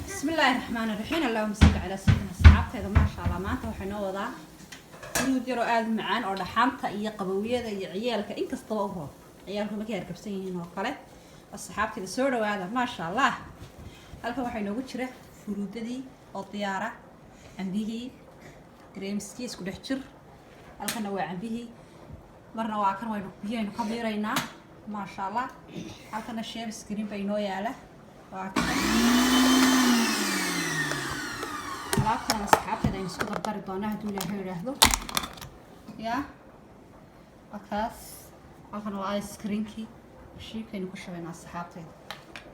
Bismillaahi raxmaani raxiim, allahuma salli calaa sayidina. Asxaabteeda, maasha Allah, maanta waxay noo wadaa fruit yaroo aada u macaan oo dhaxaanta iyo qabowiyada iyo ciyaalka inkastaba u roon, ciyaalku markay hargabsan yihiin oo kale. Asxaabteeda, soo dhawaada. Maasha Allah, halkan waxaa inoogu jira furuudadii oo diyaara, cambihii, grapeskii isku dhex jir. Halkana waa cambihii, marna waa kan waynu biyaynu ka miiraynaa. Maasha Allah, halkana shaved ice cream baa inoo yaala. Waa kan alaabtan, asxaabteeda, aynu isku dardari doonaa hadduu Ilaahay yidhaahdo. Ya halkaas, halkan waa ice creamkii, shiikaynu ku shubaynaa. Asxaabteeda,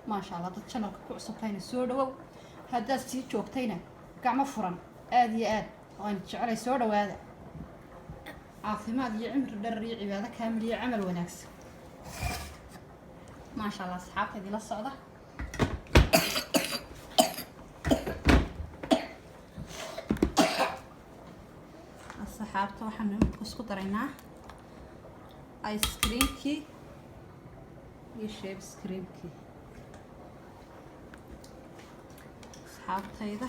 maasha Allah, dad channelka ku cusubtayna soo dhawow, haddaad sii joogtayna gacmo furan, aada iyo aad waan jecelay. Soo dhawaada, caafimaad iyo cimri dherer iyo cibaado kaamil iyo camal wanaagsan. Maasha Allah, asxaabteedii la socda. Asxaabta, waxaanu isku daraynaa ice creamkii iyo shaved ice creamkii. Asxaabtayda,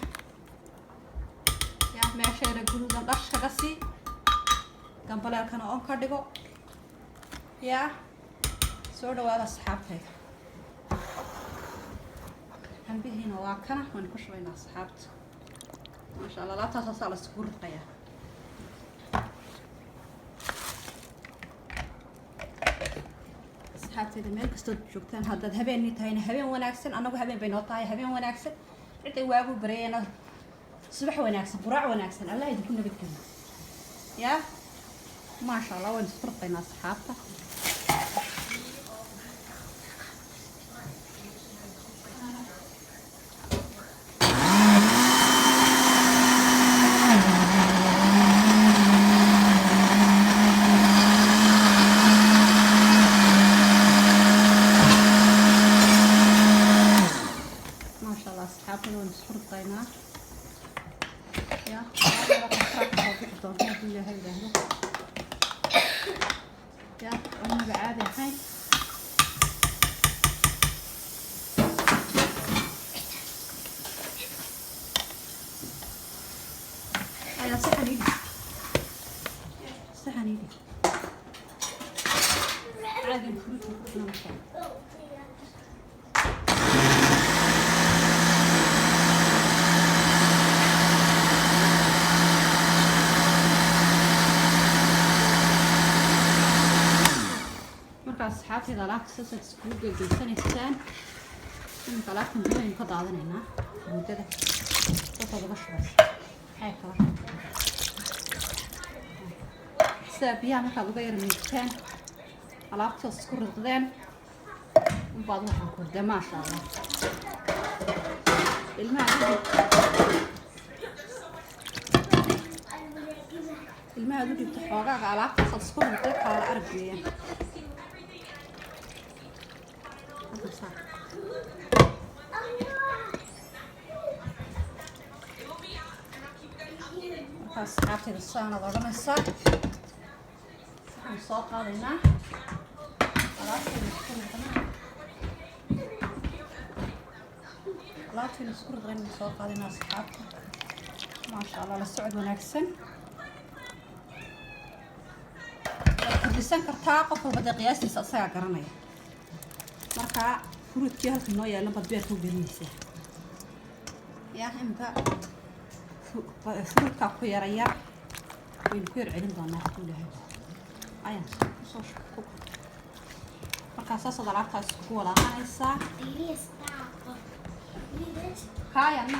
yaa meesheeda guduudan dhash kaga sii, gambaleelkana on ka dhigo. Yaa soo dhawaada, asxaabtayda. Cambihiina waa kana, waynu ku shubaynaa. Asxaabta, maasha Allah, alaabtaasaasaa la isugu ridqayaa. Asxaabtayda, meel kastood joogtaan, haddaad habeenii tahayna habeen wanaagsan, annagu habeen bay noo tahay, habeen wanaagsan. Ciday waagu bareeyana subax wanaagsan, quraac wanaagsan, Allah idinku nabadgeliyo. Yaa maasha Allah, waynu isku ridqaynaa, asxaabta. Maasha Allah, asxaabtada, waynu isku ridqaynaa. Ya kasoo bixi doonta haddii Ilaahay yidhaahdo. Ya cunaba caadi ahayn. Ayaa saxan ii dhig, saxan ii dhig. Caagan fruitka ku cuna markaa. Markaa, asxaabteeda, alaabta saasaad iskugu gelgelsanaysaan. Iminka alaabtan biyaynu ka daadinaynaa, muddada saasaad uga shubaysa. Maxay kala sidaa biyaha markaad uga yar miigtaan, alaabtaas isku riqdeen unbaad waxaan kordee. Maasha Allah, ilmaha aad u dhibto xoogaaga alaabtaasaad isku riqday, kaala arag weeyaan. Halkan saar. Markaa, asxaabtayda, saanaad odhanaysaa. Waxaan soo qaadaynaa alaabtayna isku riqnaa, alaabtayna isku riqnayna soo qaadaynaa. Asxaabta, maasha Allah, la socod wanaagsan. Waad kordhisan kartaa, qof walba dee qiyaastiisa asagaa garanaya. Markaa fruitkii halka noo yaalan baad beerka u gelinaysaa. Yaa imika fruitkaa ku yara yar waynu ku yar celin doonaa hadduu Ilaahay. Ayaan kusoo ku markaa saasaad alaabtaas iskugu walaaqanaysaa. Kaayana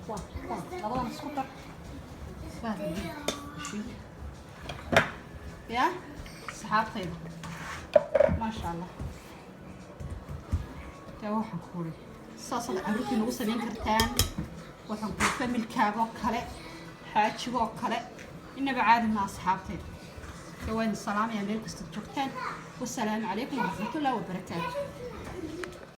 kuwan kuwan labadan isku dar. Ya asxaabtayda, maasha Allah, dee waxaan ku uri saasaad carruurtii nagu samayn kartaan. Waxaan ku familkaagoo kale, xaajigoo kale, inaba caadi ma. Asxaabtayda, dee waan salaamaya meel kastaad joogtaan. Wasalaamu calaykum waraxmatullahi wabarakaatu.